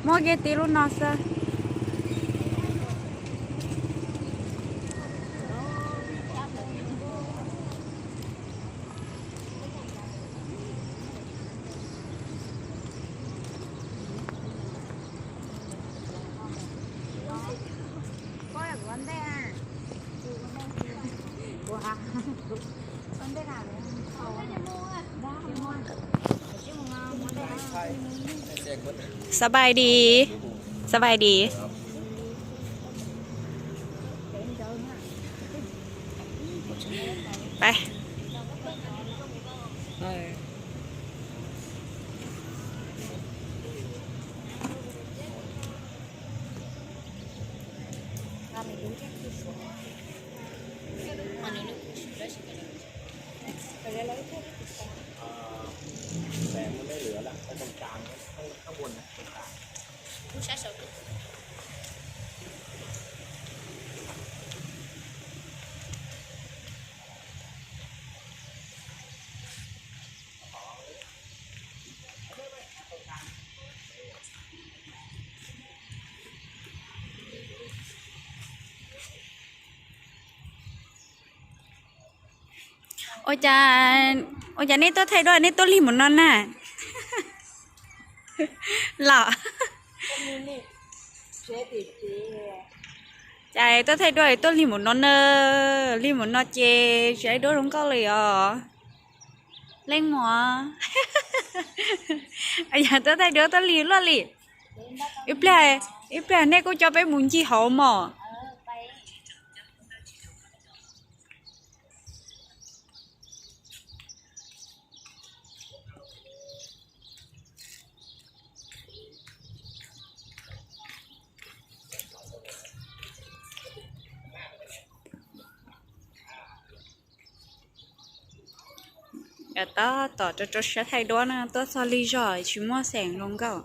Muab kiag tib lub no xwb. Sawv daws, sawv daws. Peb, ua cas, ua cas nej tuaj thaij duab nej tuaj lig mus no na? Los, cas tuaj thaij duab tuaj lig mus no na? Lig mus no ces tsis thaij duab zoo nkauj li os. Leej muam, yog tuaj thaij duab tuaj lig luaj li. Ib pliag, ib pliag nej kuj coj peb mus ncig hauv mos. Yav tab tom rau rau siab thaij duab na, tuaj txog lig zog tsis muaj xeem zoo nkauj.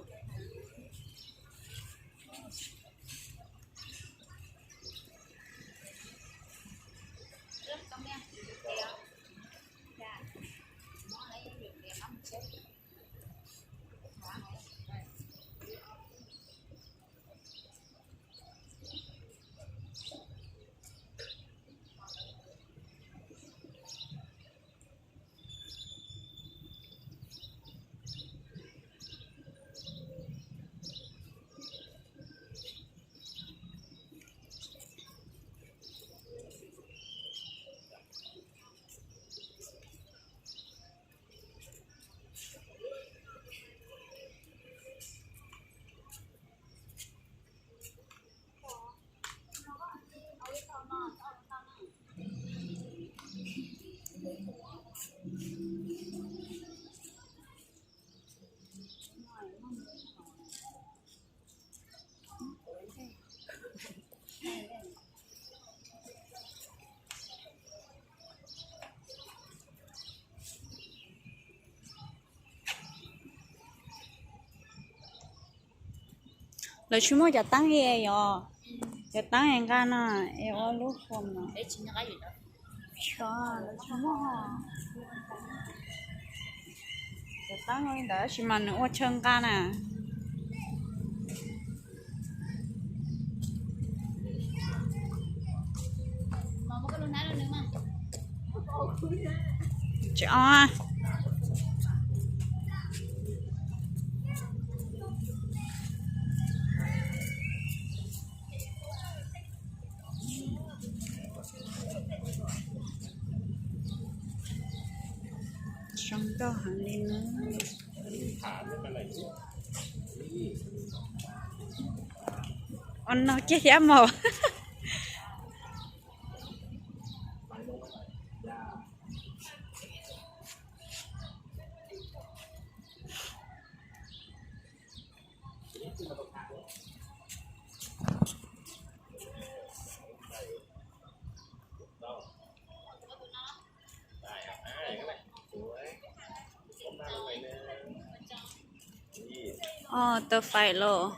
Lawv tsis muaj cov teeb li yog, cov teeb es nqa no es ua lub foam no. Lawv tsis muaj, cov teeb li ntawd tab sis mas nws ua chaw nqa na. Tsis o. Zoo nkauj heev li no. Ua no kiag thiab mas. Os, tau fais los.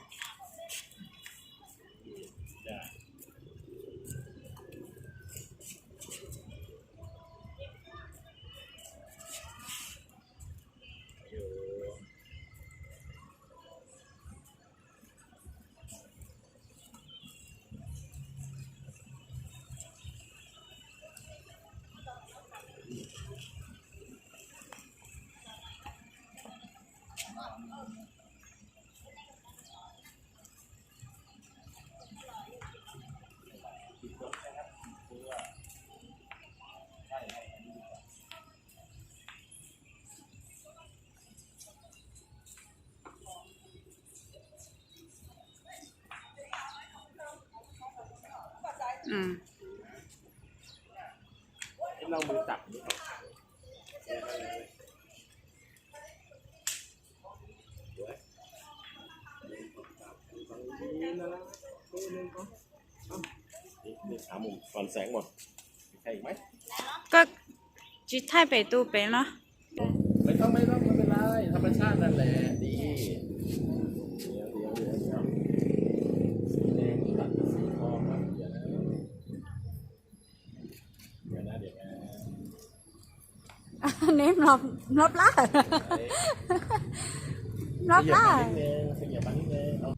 อืม ก็ tsis thaij pem tus pem no. ไม่ต้อง ไม่ต้อง ไม่เป็นไร ธรรมชาตินั่นแหละ ดี เดี๋ยว เดี๋ยว เดี๋ยว เดี๋ยว สีแดงตัดกับสีทองมา เดี๋ยวนะ เดี๋ยวนะ เดี๋ยวนะ Neb mlob plab. Mlob plab. ขยับมานิดนึง ขยับมานิดนึง เอา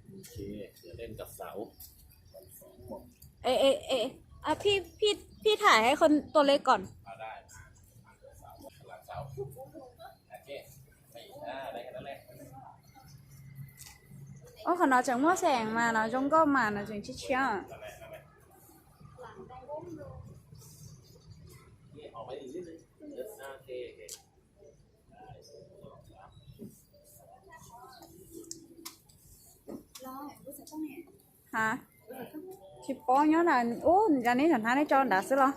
โอเค เดี๋ยวเล่นกับเสา เอเอเออ่ะพี่พี่พี่ถ่ายให้คนตัวเล็กก่อน อ่า ได้ หลังเสา โอเค อ่า ได้แค่นั้นแหละ Ub, qhov no tseem muaj xeem mas no zoo nkauj mas no tseem tshiab tshiab. นั่นแหละ นั่นแหละ นี่ออกไปอีกนิดนึง เออ อ่า โอเค โอเค ได้ หนึ่ง สอง สาม Hais, tsis paub nyob na. Ub, cas neb xyov hnab neb tso nrad xwb los?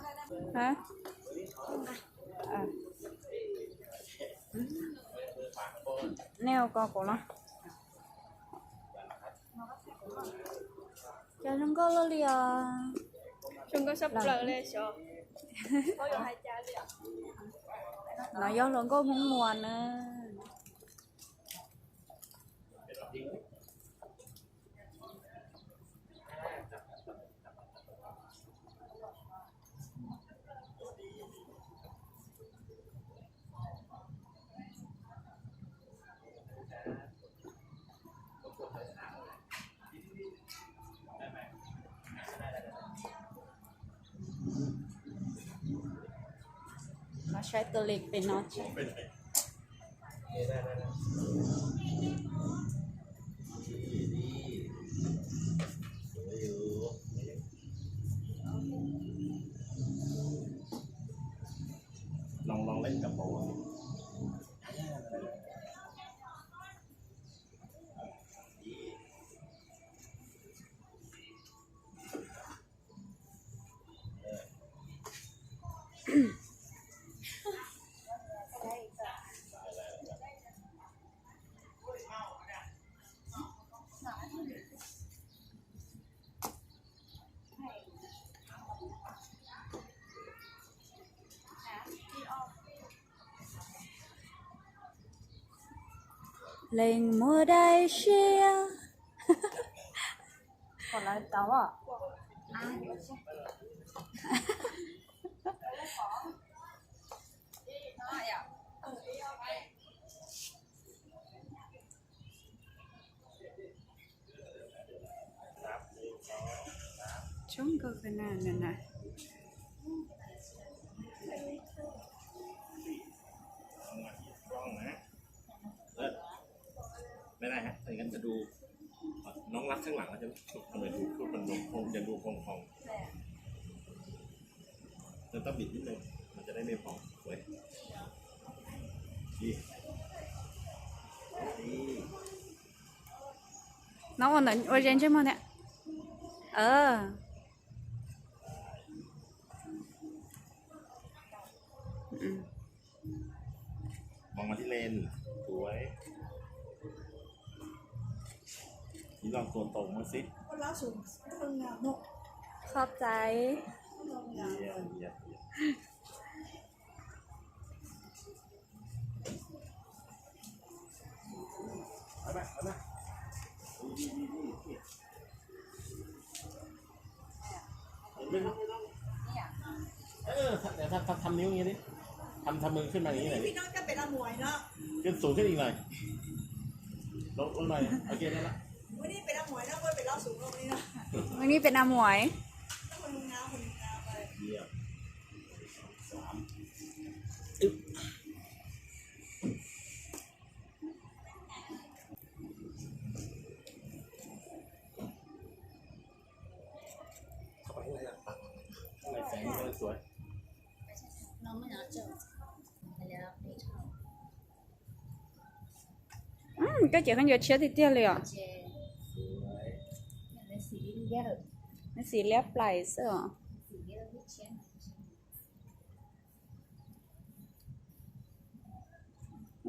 Nej ua ko kuv los. Cas zoo nkauj luaj li os. Zoo nkauj sab plaws li xyov. No yog hluas nkauj Hmoob Muas na. Saib tus lis pem no tsis. ลอง ลองเล่นกับโบว์สิ Leej muaj daim siab. Kom lawv tau. Coob kawg na, na, na. เลิศ ไม่ได้ฮะ ถ้าอย่างนั้นจะดู น้องรัดข้างหลังแล้วจะ ทำไมดูชุดมันพองๆ จะดูพองๆ เราต้องบิดนิดนึง มันจะได้ไม่พอง สวย ดี ดี Nov ua ntawm ua zes ntsej muag thiab. มองมาที่เลนส์ สวย นี่ลองตัวตรงบ้างสิ Khov txais. เยี่ยม เยี่ยม เยี่ยม เอามา เอามา ดี ดี ดี ดี เห็นไหมครับ เออ ถ้า ถ้า ถ้าทำนิ้วอย่างนี้ดิ ทำ ทำมือขึ้นมาอย่างนี้หน่อยดิ พี่น้องจะเป็นอมวยเนาะ ขึ้นสูงขึ้นอีกหน่อย ลง ลงหน่อย โอเค ได้ละ วันนี้เป็นอมวยเนาะ วันนี้เป็นเล้าสูงลงนี่เนาะ วันนี้เป็นอมวย ต้องคนลงน้ำ คนลงน้ำไป เยี่ยม สาม อึ๊บ เข้าไปข้างในอ่ะ ข้างในแสงมันกำลังสวย เราไม่หนาวจัง เดี๋ยวเราไปเข้า Koj ces khaub ncaws tshiab tiag tiag li os. Nws xim liab plais xwb os.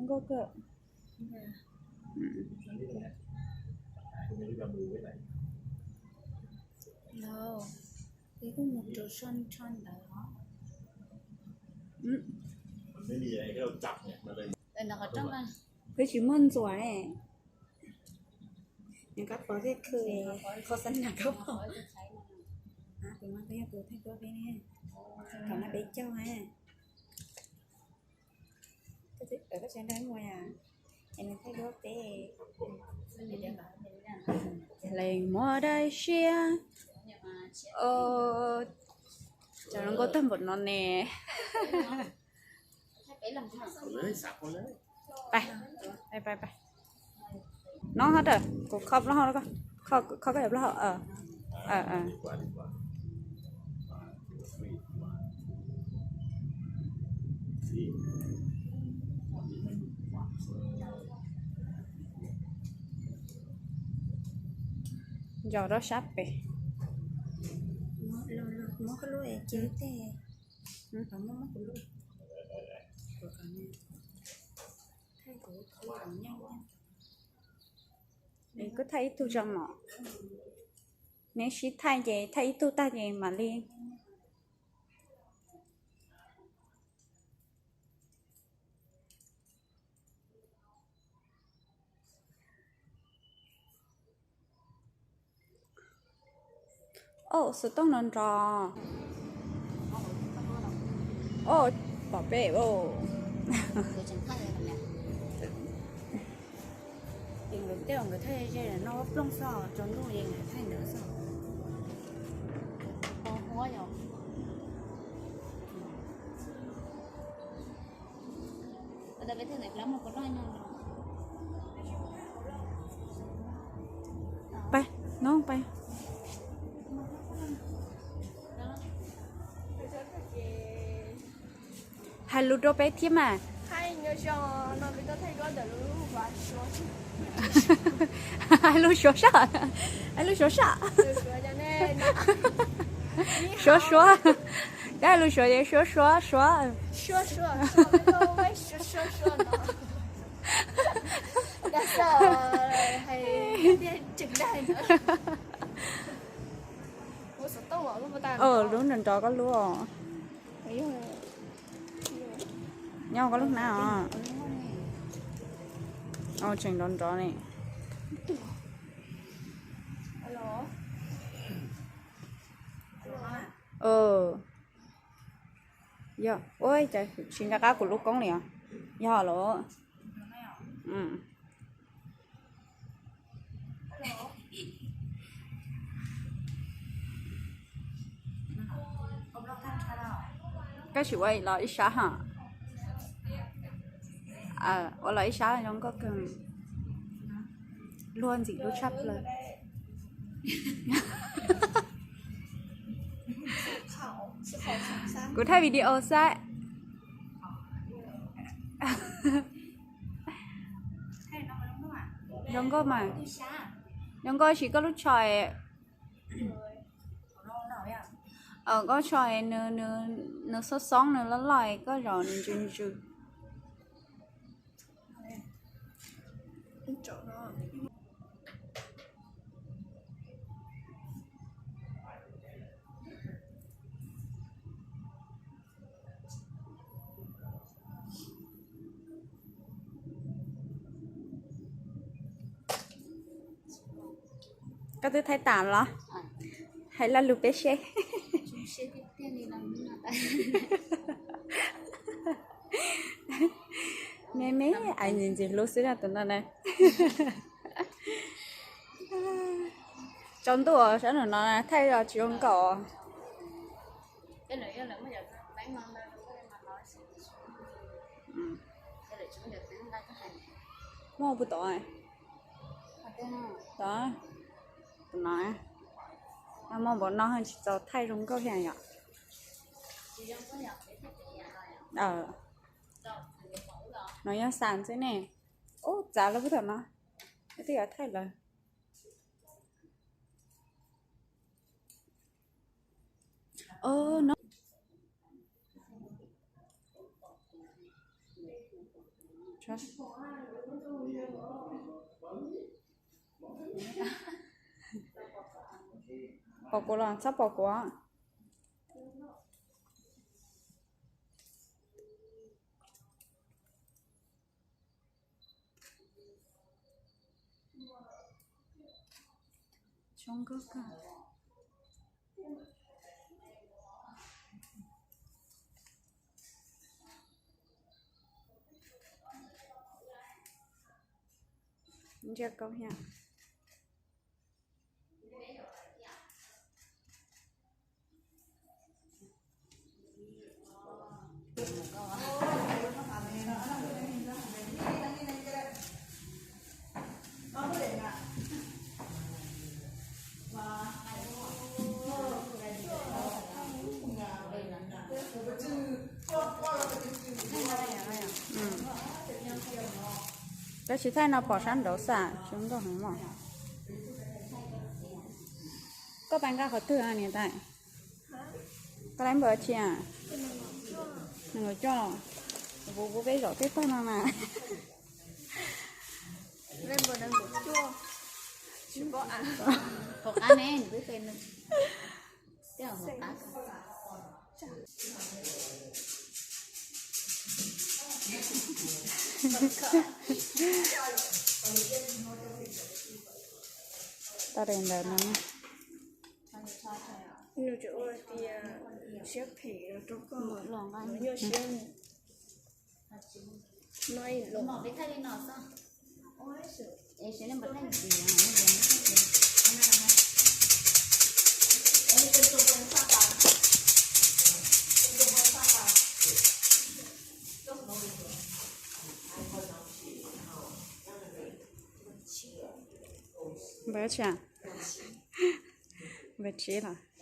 Nkauj kawg. Twb tsis muaj ntxuam ne. Nws kab pov thiaj khw, qhov xab nas kab pov. Tus no twb yog tus thaij duab peb ne, thaum no peb caug na. Koj tsis nrog muag yom, es nws thaij duab peb. Leej muab dai siab. Cov zoo nkauj tag npaum no ne. Pais, pais, pais, pais. No hov rawm, kuv kho plaub hau, kho, kho koj cov plaub hau. Nco rau sab pem. Kuv thaij ib tug tso mom. Neb sib thaij ces thaij ib tug tag ces mam li. Au, xov tooj no nrov. Au, pom peb. Nkawd tej nkawd thaij ze no plooj xwb, tsaus ntuj es nkawd thaij ntawd xwb. Pais, no pais. Hais lus rau peb thiab mas. Hais lus Suav saj, hais lus Suav saj. Suav Suav. Peb hais lus Suav ces Suav Suav Suav. Lub nrov nrov koj lub os. Nyob koj lub hnab os. Tseem nrov nrov ne. Yog, ua cas tsis nco qab kuv lub koob li os. Yog los. Koj sim ua los ib sab ha. Ua los ib sab zoo nkauj kawg. Luag ntxim hlub tshaj plaws. Kuv thaij video xwb. Zoo nkauj mas. Zoo nkauj, sim koj lub tsho. Koj tsho nws xoob xoob, nws loj loj, koj zaum nws ntsws ntsws. Koj twb thaij tas los? Hais lo lus peb seb. Me me, ntxim ntxim hlub xwb na tus no na. Tsaus ntuj sab nraum no thaij tsis zoo nkauj. Muaj puas tom? Tom, tus no. Muaj npaum no tsis txaus thaij zoo nkauj thiab yom. No yog xas xwb ne. Ub, txav lawm puag thaum no. Twb yuav thaij lawm. Ov, no. Pom kuv los txhob pom kuv. Tshoob nkauj kawg. Ntsia koj thiab. Koj tsis thaij no pom sab nraud xam tsis nkauj heev mog. Koj pais nqa qhov twg niam tais? Koj lab npawb tsi? Nees nkaum cuaj los? Kuv kuv peb zaum twb tag no na. Hauv qab ne, nws twb qe nws. Tej hauv qab. Tau daim ntawv no. Nws tseem ua tias siab phem rau koj, nyuaj siab. Npawb tsi? Npawb tsib los?